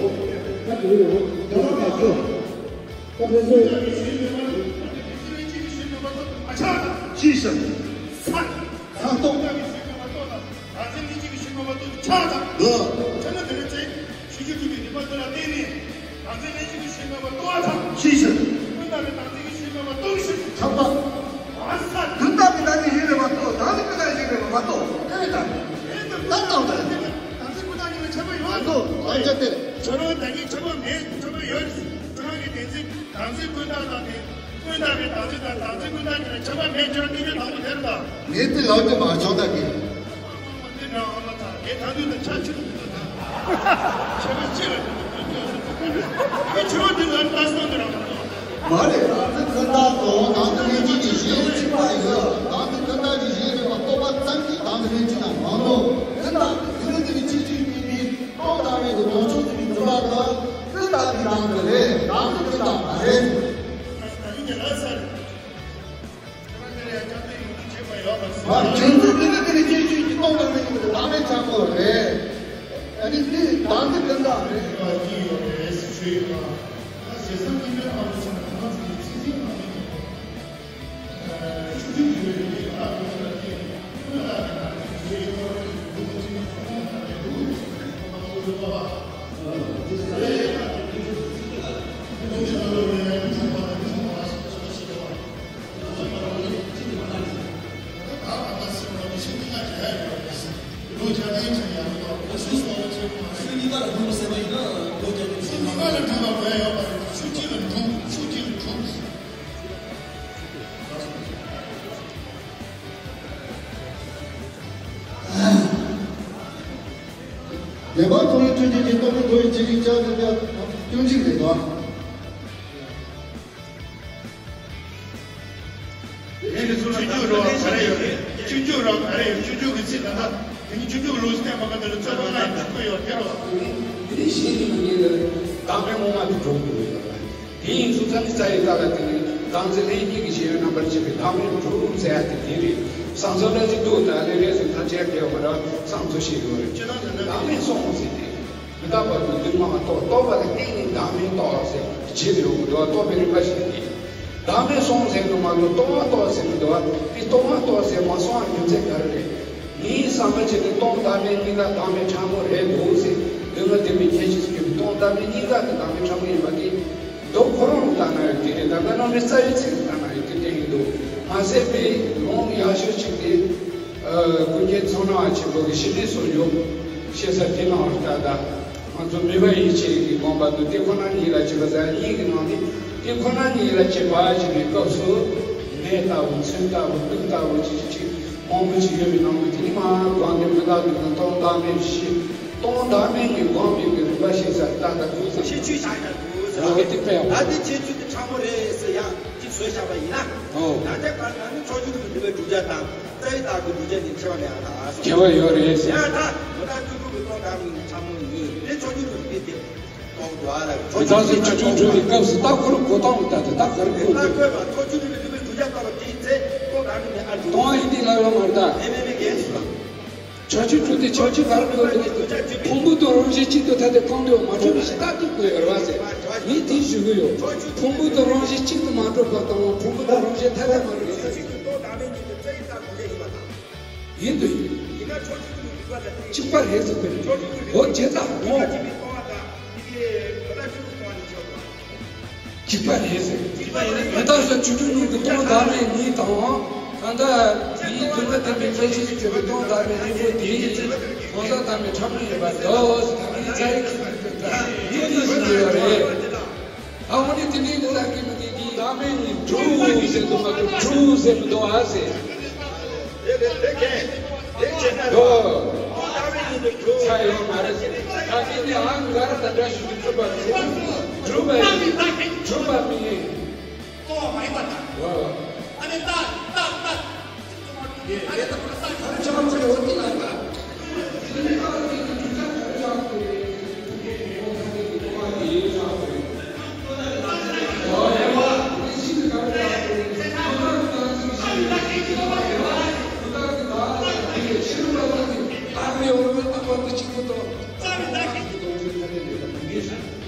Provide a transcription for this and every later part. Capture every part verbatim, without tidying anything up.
ད་དེ་རེད་འོ། ད་ལྟ་ང་ཚོ་ད་དེ་ཚོ་ཅི་ཞིག་ས་ཐོག་ད་ཚེ་ནི་གཅིག་གི་ཤེས་དགོས་པ་ཏོག་ཏུ་ཆགས་དང་། ལོ། ཆ་ན་དེ་རེད་ཚེ། ཤེས་རྒྱུ་དྲུག་པའི་རིམ་པ་འདི་ལ་བརྟེན་ནས། བདག་འཛིན་ལྷན་སྐྱེས་ཀྱི་ཤེས་དགོས་པ་ཏོག་ཨ་ཐག་ཤེས་ཤིང་། ཀུན་བཏགས་པའི་བདག་འཛིན་གྱི་ཤེས་དགོས་པ་ཏོག་ཤིང་། ཁྱབ་པ། ཨ་ས། ཀུན་བཏགས་པའི་བདག་འཛིན་ཡིན་རེད་མ་གཏོགས་བདག་འཛིན་ཀུན་བཏགས་ཡིན་རེད་མ་གཏོགས་དེ་རེད་ད། དེ་ལྟར་ལྟ་བ་དང་། བདག་འཛིན་ཀུན་བཏགས་ཡིན་པའི་ཁྱབ་པ་ཡོད་མ་གཏོགས་ལ་རྒྱ་དེ་རེད། ཁྱོད་རང་བདག་གི་ཁྱབ་པ་མེད་ཁྱབ་པ་ཡོད་རེད། ཁྱོད་རང་གི་བདེན་འཛིན་བདག་འཛིན་ཀུན་བཏགས་དང་དེ། ཀུན་བཏགས་པའི་བདག་འཛིན་དང་བདག་འཛིན་ཀུན་བཏགས་ཀྱི་ཁྱབ་པ་མེད་ཁྱོད་རང་ཀུན་གྱི་དང་པོ་དེ་རེད་ད། ངས་དེ་ལབ་ཀྱི་མ་བྱུང་ད་གི། འདི་འདྲ་ཨ་མ་ད་དེ་ད་དུས་ད་ཆ་ཆུ་ཆུ་ད། ཆ་ཆུ་ཆུ་ལ་དུ་དུ་ཆུ་ཆུ་ཆུ། ཆུ་དེ་ལ་ལྟ་སྟངས་དེ་རང་མ་གཏོགས། མ་རེད། བདག་འཛིན་ཀུན་བཏགས་དང་བདག་འཛིན་ལྷན་སྐྱེས་ཀྱི་གཞན་གཅིག་པ་ཡོད། བདག་འཛིན་ཀུན་བཏགས་ཀྱི་གཞན་རེད་པ་རྟོགས་པ་ཙམ་གྱིས་བདག་འཛིན་ལྷན་སྐྱེས་ན་མང་ནོ། དེ་ལྟ་དེ་ནི་དེ་ནི་ཆེ་ཆུང་གཉིས་ནི་རྟོགས་དང་མེད་དུ་དོན་ཕྱོགས་དེ་ནི་འཛིན་པ་དང་ཀུན་བཏགས་ཀྱི་དང་དུ་རེད། བདག་འཛིན་ཀུན་བཏགས་མ་རེད། ད་ཡིན་གྱི་ལ་ས་རེད། མ་ཁྱོད་ཚོ་དེ་ནི་དེ་ནི་ཁྱེད་ཆོས་ཀྱི་སྟོང་དང་མེད་ཀྱི་བདག་མེད་ཆགས་པོ་རེད། ཨ་ནི་དེ་བདག་འཛིན་ཀུན་བཏགས་རེད། ཡོད་རེད་ཞུས་ཡོད་པ། ད་ཟེར་སང་ཉིན་མོའི་ཨ་མ་ཆེ་ན་ཁོང་ཚོ་གི་ཚིག་ཚིག་ཨ་མ་ཆེ་ཆུ་ཆུ་ཡོད་རེད། ཨ་ཁོང་ཚོ་ལ་དེ་ཁོང་ལ་ད་ཁོང་ཚོ་ཡི་ཁོ་རེ་ཁོང་ཚོ་ཚིག་ཁོང་ལ་ད་རེད་འདུག་ཁོང་ཚོ་ལ་ལས་པ་ཐོག་ནས་ཐོན་སྐྱེད་ཀྱི་སྟོབས་ཀྱི་མགོ་ཡི་ཅི་རིགས་ཅག་ནི་ཀྱང་སྐྱོན་གཅིག་རེད་དོ། ཆུ་རྒྱུག་རོགས་ག་རེ་ཡོད་རེད། ཆུ་རྒྱུག་རོགས་ག་རེ་ཡོད། ཆུ་རྒྱུག་གི་ཚིག་ད་ལྟ་དེ་ནི་ཆུ་རྒྱུག་ལོ་ཚིག་བསྟན་པ་ག་འདི་ལ་རྩོད་པ་ལ་ཡང་འཇུག་གི་ཡོད་དེ་རོགས། དེ་ནི་གཞི་ནི་མ་ངེས་ལ་བདག་མེད་ངོ་མ་དེ་གྲུབ་དགོས་ཡོད་པ། དེ་ཡིན་ཚུལ་ཙམ་ནི་རྩ་ཡི་ཀ་ལ་དེ་ནི་བདག་འཛིན་ལྷན་སྐྱེས་ཀྱི་ཤེས་ཡོན་རྣམ་པར་འབྱེད་པའི་བདག་མེད་གྲུབ་ཟེར་ཡ་དེ་དེ་རེད། བསམ་ཚུལ་འདྲ་ཅིག་འདུག་ད་ལས་རེས་སུ་ཐམས་ཅད་བདེ་བ་ར་བསམ་ཚུལ་ཞིག་ཡོད་རེད། བདག་མེད་སོང་ཟེར་ཏེ། མི་རྟག་པ་དུ་འདུས་མ་རྟོགས་རྟོགས་པ་ལ་བརྟེན་ནས་བདག་མེད་རྟོགས་ཟེར་བྱེད་དུ་ཡོང་གི་འདུག་རྟོགས་པའི་རིམ་པ་ཞིག་སྟེ། བདག་མེད་སོང་ཟེར་དུ་མ་གཏོགས་རྟོགས་པ་རྟོགས་ཟེར་མི་འདུག་དེ་རྟོགས་པ་རྟོགས་ཟེར་མ་སོང་བ་རྒྱུ་མཚན་ག་རེ་རེད། ངའི་བསམ་པ་བྱས་ཏེ་སྟོང་བདག་མེད་གཉིས་ཀ་བདག་མེད་ཕྲ་མོ་རེད་འདུག་ཟེར་འདུན་མ་ལྡན་པའི་ཁྱད་ཆོས་སུ་གྱུར་པའི་སྟོང་བདག་མེད་གཉིས་ཀ་དེ་བདག་མེད་ཕྲ་མོ་ཡིན་པ་དེ། མདོ་ཁོ་རང་ལ་ལྟ་ན་ཡང་དེ་རེད། ད་ལྟ་རྣམ་པའི་རྩ་བའི་ཚིག་ལ་ལྟ་ན་ཡང་དེ་བསྟན་གྱི་འདུག་མ་ཟད་པའི་ལུང་ཡག་ཤོས་གཅིག་དེ། ཨ། ཀུན་མཁྱེན་ཚངས་དབྱངས་ཆེན་པོ་གི་ཞི་བདེའི་གསུང་ཡོད། ཞེ་ས་དེ་ནང་ལ་ལྟ་ད། ང་ཚོ་མོས་པ་ཡིད་ཆེས་ཀྱི་དགོངས་པ་དུ་དེ་ཁོ་ན་ཉིད་ལ་བྱེད་པ་ཟེར་ཡིད་ཀྱི་ནང་ནས་དེ་ཁོ་ན་ཉིད་ལ་བྱེད་པ་ཞེས་པའི་སྐབས་སུ་ནད་ལྟ་བུ་མཚོན་ལྟ་བུ་དུག་ལྟ་བུ་ཅིག་ཅིག་མང་པོ་ཅིག་ཡོད་པའི་ནང་གི་དེ་ནི་མ་གང་དེ་མི་ལྟ་དུ་དང་སྟོང་བདག་མེད་ཞི། སྟོང་བདག་མེད་ཀྱི་སྒོམ་པའི་རིམ་པ་ཤེས་ས་ལྟ་ད་དུ་ཟེར། ཤེས་ཆོས་བཞག་ཡ་དགོས་ཟེར། འོ་དེ་དཔེ་ཡག་པོ། ད་དེ་བྱེད་ཚུལ་དེ་ཕྲ་མོ་རེད་ཟེར་ཡང་ཅིག་བཟོས་བཞག་པ་ཡིན་ན། ཨོ། ད་ལྟ་བར་ན་ནི་ཕྱོགས་བཅུ་དྲུག་གི་འདུལ་བའི་བསྒྲུབ་བྱ་དང་རྩ་བའི་བདག་གི་བསྒྲུབ་བྱ་གཉིས་ཁྱད་པར་མེད་པ་དང་ཟེར། ཁྱད་པར་ཡོད་རེད་ཟེར། ཡང་ད་མི་རྟག་བཅུ་དྲུག་གི་སྟོང་བདག་མེད་ཕྲ་མོ་གཉིས་དེ་ཕྱོགས་བཅུ་དྲུག་གི་དེ་རྟོགས་འགྲོ་བ་ལ། མི་རྟག་སོགས་བཅུ་དྲུག་འགྲོ་བའི་སྐབས་སུ་རྟགས་འཁོར་གོ་སྟངས་ལ་ལྟ་སྟེ་རྟགས་འཁོར་གོ་དགོས། རྟགས་འཁོར་བ་ཕྱོགས་བཅུ་དྲུག་གི་འདུལ་བའི་བསྒྲུབ་བྱ་ལྟ་བ་དེའི་ཚེ་སྟོང་བདག་མེད་ནས་ཨ་འགྲོ། སྟོང་ཡིན་དེ་ལ་ཡོད་མ་རེད་ད། མེད་མེད་མེད་ཡིན་ཟེར་བ། ཕྱོགས་བཅུ་དྲུག་སྟེ་ཕྱོགས་བཅུ་ག་རེ་གོ་དགོས་ནས་ཕུང་པོ་དང་རང་བཞིན་གཅིག་ཏུ་ཐལ་ཏེ་སྟོང་དུ་མ་གྲུབ་པའི་ཕྱིར་རྟགས་དེ་དགོས་ཡོད་རེད་བ་ཟེར། ངས་དེ་ཞུ་གི་ཡོད། ཕུང་པོ་དང་རང་བཞིན་གཅིག་ཏུ་མ་གྲུབ་པ་དང་ཕུང་པོ་དང་རང་བཞིན་ཐལ་ཏེ་མ་གྲུབ་པའི་ཕྱིར། ཡིན་དུ་ཡིན། གཅིག་པ་རེད་ཟེར་གི་རེད། འོ་བྱས་ཙང་ངོ་། གཅིག་པ་རེད་ཟེར། མི་རྟག་སོགས་བཅུ་དྲུག་ནང་གི་སྟོང་བདག་མེད་གཉིས་དང་། གང་ལྟར་དེའི་འདུན་མ་ལྡན་པའི་ཁྱད་ཆོས་སུ་གྱུར་པའི་སྟོང་བདག་མེད་གཉིས་པོ་དེ་གང་ཟག་བདག་མེད་ཕྲ་མོ་ཡིན་པར་འདོད་ཟེར། ད་ནི་རྩ་བའི་ཁྱད་ཆོས་དེ་ལྟར་ཡིད་ཀྱིས་ཞུ་ཡོད་རེད། ད་འོ་ནི་དེ་འདྲའི་ནི་ལ་སྐྱེས་པ་དེ་གིས་བདག་མེད་གཉིས་གྲུབ་ཟེར་འདུག་མ་གཏོགས་གྲུབ་ཟེར་མི་འདུག་ཨ་ཟེར། ཡོ། ས་ཡོད་མ་རེད། ད་དེ་ནི་ཨང་གར་ད་འདྲ་ཞིག་ཏུ་གྲུབ་པ་གྲུབ། གྲུབ་པ་ཡིན། གྲུབ་པ་མིན། ཨོ།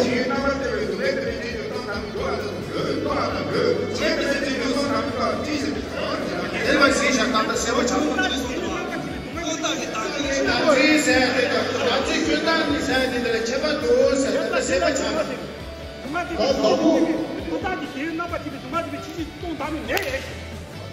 ཞིག་ཡོད་རྣམ་པར་ལྟ་བའི་སྡུག་བསྔལ་དེ་ལས་འདས་ཏེ་སྟོང་དང་ལོ་ཨ་ལ་ལོ་ལྟོ་ཨ་ལ་ལོ་ཅེས་པའི་སེམས་ཅན་ཉོན་མོངས་དང་མི་འདྲ་བ་ཅི་ཞིག་ཡོད། དེ་ལ་ཞེས་བྱ་སྟངས་དང་གསལ་པོ་ཆགས་སོ། ཀུན་བཏགས་ཀྱི་བདག་འཛིན་ཟེར་ཏེ་བདག་འཛིན་ཀུན་བཏགས་ནི་ཟེར་ཏེ་འདི་ལ་ཁྱད་པར་འདུག་ཟེར་ཏེ་གསལ་པོ་ཆགས། སྡུག་བསྔལ་དེ་ལས་ཀུན་བཏགས་ཀྱི་དེའི་རྣམ་པར་ཐེ་བའི་སྡུག་བསྔལ་དེ་ལས་ཕྱིན་ཅི་སྟོང་དག་མེད་མེད།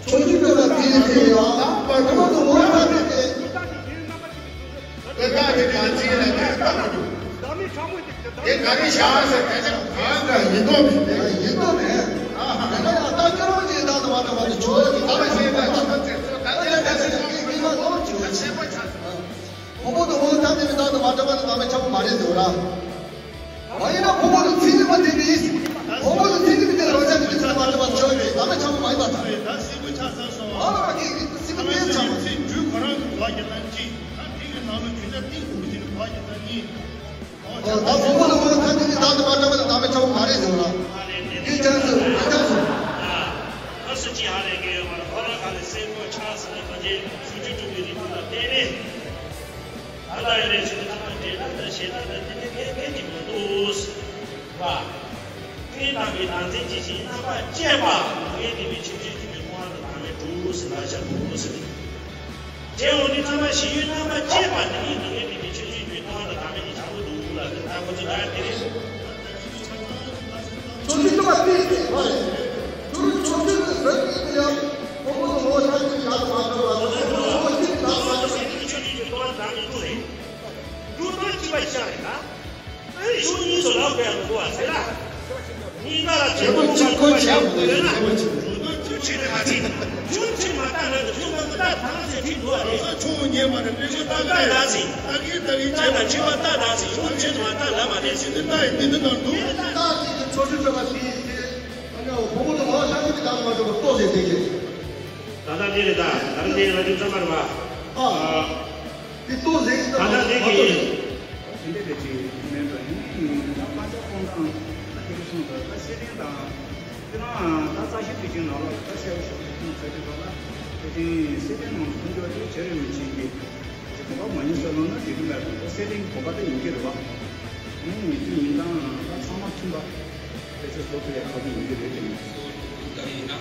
ཕྱོགས་བཅུའི་སྤྲོས་པ་དེའི་ཚེ་ཡང་དག་པར་ཐོབ་པ་དང་ངོ་བོ་ཐ་དད་དེ། ཀུན་བཏགས་ཀྱི་དེའི་རྣམ་པར་ཐེ་བའི་སྡུག་བསྔལ། ཀུན་བཏགས་ཀྱི་བདག་འཛིན་ལ་ནི་བཏགས་མི་འགྱུར། བདག་མེད་ཕྲ་མོ་དེ་དེ་ག་རེ་བཞག་ཟེར་དེ་ཚོ་གང་ག་ཡིན་མདོག་མེད་དེ་ཡིན་མདོག་མེད། དེ་ལ་ཡང་ད་སྐྱོ་རོགས་ཀྱི་བདག་ཏུ་མ་གྲུབ་པ་དེ་ཆོས་ཀྱི་བདག་མེད་ཟེར་བ་ད་ད་དེ་ལ་ད་དེ་ཚོ་གི་མི་མ་ནོར་གྱི་བ་ཆེན་པོ་ཆགས་སོང་། ཕུང་པོ་དང་ངོ་བོ་ཐ་དད་པའི་བདག་ཏུ་མ་གྲུབ་པ་དེ་བདག་མེད་ཕྲ་མོ་མ་རེད་ཟེར་བ་ར། མ་ཡིན་ན་ཕུང་པོ་དང་མཚན་ཉིད་མ་ལྡན་པའི། ཕུང་པོ་དང་མཚན་ཉིད་མི་ལྡན་རང་བཞག་གི་མི་ཚེ་མ་གྲུབ་པ་ཆོས་ཀྱི་བདག་མེད་ཕྲ་མོ་མ་ཡིན་པར་ཐལ། ད་སྲིད་པ་ཆགས་ཚར་སོང་བ། ཨ་ལ་གི་སྲིད་པ་ལྡན་ཚར་བ། ཚེ་འགྲུལ་ཁོ་རང་གི་བག་ཀྱང་གཅིག་ད་དེ་གི་ནང་ལ་རྒྱུ་ཆ་གཏིང་ཟབ་པོ་ཅིག་ལ་བག་ཀྱང་གཉིས། ད་ཕུང་པོ་དང་ངོ་བོ་ཐ་དད་ཀྱི་བདག་ཏུ་མ་གྲུབ་པ་དེ་བདག་མེད་ཕྲ་མོ་མ་རེད་ཟེར་བ་ལ། འདི་ཅན་ཚོ་འདི་ཅན་ཚོ། ཨ་སུ་ཅི་ཧ་ལས་ཀྱི་ཡོད་པར་ཁོ་རང་ག་ལས་སེམས་པོ་ཆགས་ཟིན་ན་མ་བརྗེད་སུ་ཅི་སྤྲུལ་པའི་རིག་པ་ལ་བརྟེན་ནས། ད་ལྟ་ཡོད་རེ་ཞིག་ལྟ་བ་འདྲེ་ལྟ་དང་ཞེ་ལྟ་དང་དེ་ནི་ངེས་མེད་ཀྱི་མི་འདུག་ཟེར་བ། ཀུན་བཏགས་པའི་བདག་འཛིན་ཇི་བཞིན་རྣམ་པར་དཔྱད་པ་ངེས་དེ་མིན་ཆོས་ཅན་རྒྱུ་མེད་སྟོང་པ་དང་བདག་མེད་གྲུབ་ཟེར་ལ་བཞག་འདུག་ཟེར། དེ་འོ་ནི་རྣམ་པ་བཞི་ཡོད་རྣམ་པར་དཔྱད་པ་དེ་ཉིད་དུ་ངེས་དེ་མིན་ཆོས་ཅན་རྒྱུ་མེད་སྟོང་པ་དང་བདག་མེད་ཀྱི་བྱ་བ་འདུག་ལ་དེ་ལྟ་ཁོ་ཚོ་ལ་དེ་རེད། ཕྱོགས་བཅུའི་སྤྲོས་པ་སྟེ། ཕྱོགས་བཅུའི་སྤྲོས་པ་སྟེ། ཕུང་པོ་དང་ངོ་བོ་ཐ་དད་ཀྱི་བདག་ཏུ་མ་གྲུབ་པ་དང་ངོ་བོ་ཐ་དད་ཀྱི་བདག་ཏུ་མ་གྲུབ་པ་དེ་ཆོས་ཅན་རྒྱུ་མེད་སྟོང་པ་དང་བདག་མེད་གྲུབ་རེད། འགྲོ་སྟངས་གཅིག་པ་ཞིག་རེད་ད། ཨ་ནི་ཕྱོགས་གཉིས་སུ་ལབ་དགོས་ཡག་མི་འདུག་བ་ཟེར་ན། གཉིས་ཀ་ལ་དེ་ཁོ་ཆག་ཁོ་ཆག་དགོས་ཡག་མི་འདུག་ཟེར་ན། ཕྱོགས་ཆོས་མ་བརྟགས་ན་ཕྱོགས་མ་བརྟགས་ཐང་ཟེར་ཁྲིད་འདུག་བ་རེད། ཕྱོགས་ཉེས་མ་རེད། ཕྱོགས་མ་བརྟགས་ད་ཟེར། ད་གིན་ད་གིན་ཆ་དང་ཕྱི་མ་བརྟགས་ད་ཟེར། ཕྱོགས་ཆོས་མ་བརྟགས་ལབ་མ་རེད་ཟེར། འདི་ལྟ་ཡིན་འདི་འདི་ལྟར་འདུག་ད་ཅིག་གི་ཕྱོགས་ཆོས་སྤྲོས་པ་ཞིག་ཡིན་ཏེ། ཨ་ནི་ཕུང་པོ་དང་ངོ་བོ་ཐ་དད་ཀྱི་བདག་ཏུ་མ་གྲུབ་པ་རྟོགས་ཟེར་དེ་ཡིན། ད་ལྟ་འདི་རེད་ད། ད་ལྟ་འདི་ལ་འདི་ཚང་མ་རེད་བ། ཨ། འདི་ལྟོ་ཟེར་ཞིག་ད་ལྟ་འདི་གི། དེ་འདྲ་དེ་ཅིག་མེད་པ་ཡིན་ཡིན་ད་དཔལ་འབྱོར་གཏོང་སྟངས་ད་དེ་རིགས་སོང་ད་ད་སེ་ལྡན་དང་། དེ་རང་ད་རྩ་ཤེ་དུས་ཆེན་ནང་ལ་ད་གསལ་པོ་ཞིག་ཁུངས་བཙལ་དུས་ད་ལ་དེ་དེང་སེ་ལྡན་ནང་དུ་ཁུངས་སྐྱོར་དེ་བྱེད་རེ་མི་བྱེད་ཀྱི་ཅིག་གོ་བ་མ་ཡིན་ས་ལོ་ན་དེ་དུས་ལ་ད་སེ་ལྡན་གོ་བ་ད་ཡིན་གྱི་རེད་བ། ངས་ངེས་ཅིག་ཡིན་ད་ད་ཚང་མ་མཐུན་པ་དེ་ཚོ་བཟོ་ཐུབ་ཡ་ཁག་པོ་ཡིན་གྱི་རེད་དེ་ནི། ད་ཡིན་ན།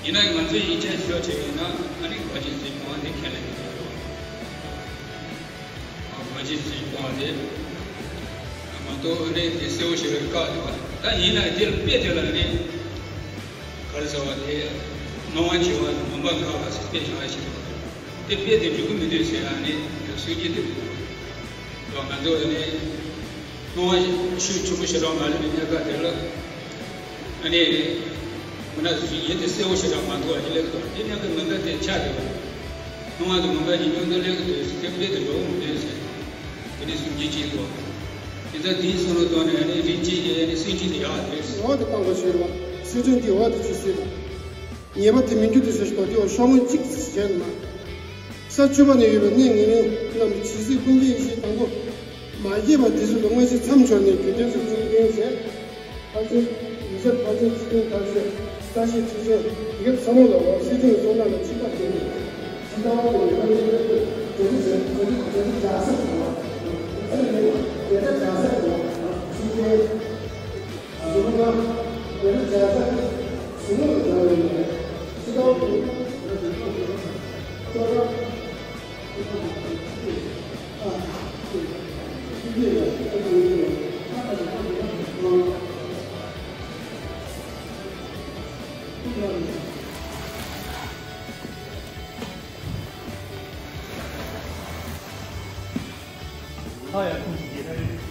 ཡིན་ན་ང་ཚོས་ཡིད་ཆེས་ཞུ་ཆེད་ཡིན་ན་ཨ་ནི་གོ་ཆེན་ཟིན་གོང་དེ་ཁས་ལེན་གྱི་ཡོད་རེད་བ། གོ་ཆེན་ཟིན་གོང་དེ་མ་གཏོགས་ཨ་ནི་དེ་གསལ་བོ་ཞིག་རེད་བཀག་ཡོད་པ། ད་ཡིན་ན་དེ་ལ་དཔེ་དེ་ལ་ཨ་ནི་ག་རེ་ཟེར་བ་དེ་སྣང་བ་བྱེད་པ་དང་མུན་པ་འགག་པ་ཟེར་དཔེ་བཞག་ཡ་ཞིག་རེད་བ། དེ་དཔེ་དེ་འཇུག་གི་མི་འདུག་ཟེར་ཡ་ནི་ཡང་སུས་ཀྱིས་དེ་མི་འདུག་ང་ཚོ་ནི་སྣང་བ་ཤུགས་ཆེན་པོ་ཞེ་དྲག་མ་སླེབས་པའི་གནས་སྐབས་དེ་ལ་ཨ་ནི་མུན་ནག་ཡིད་དེ་གསལ་བོ་ཞེ་དྲག་མ་འདུག་བ་ནི་སླེབས་འདུག་དེ་གནས་སྐབས་མུན་པ་དེ་ཆགས་བསྡད་པ། སྣང་བ་དང་མུན་པ་གཉིས་མཉམ་དུ་སླེབས་ཀྱི་འདུག་ཟེར་དེ་དཔེ་དེ་འགྲོ་འོང་མི་འདུག་ཟེར་དེ་ནི་གསུང་གི་ཅིག་འདུག་དེ་ལྟར་དེའི་བསམ་བློ་བཏང་ནས་ཨ་ནི་རིགས་གཅིག་གིས་ཨ་ནི་སེམས་ཅན་དེ་ཡག་འདུག་ཟེར། འོག་ཏུ་བཏང་དགོས་ཞེས་པ། སེམས་ཅན་གྱི་འོག་ཏུ་ཅི་སྲིད་པ། ཉེས་པ་དེ་མི་འགྱུར་ཏེ་ཟེར་ཞིག་དོ་དེའོ་ཤོག་ངོས་གཅིག་ཟེར་ན། ས་བཅུ་པ་ནས་ཡོད་པའི་གནས་ངན་རྣམས་ཇི་སྲིད་ཀུན་གྱི་ཡེ་ཤེས་དང་པོ་མ་སྐྱེས་པ་དེ་ཚོ་ལ་མངོན་ཤེས་མཚམས་སྦྱར་ནས་རྒྱུ་མཐུན་སེམས་ཅན་ཡིན་ཟེར། ཕར་ཕྱིན་ཡིན་ཟེར། ཕར་ཕྱིན་ཚུལ་ཁྲིམས་ཐར་ཟེར། རྩ་ཤེས་ཁྲིད་ཟེར། ཡི་གེ་ཚང་མ་ལ་འོ་སེམས་ཅན་གྱི་བསོད་ནམས་ལ་གཅིག་པ་དེ་ནི་ཇི་ལྟ་བ་དེ་ཡོད་པ་ནི་དེ་ཟེར། ཨ་ཡ། ཁོང་ཚོ་རྒྱལ་ཁ་ཡོད།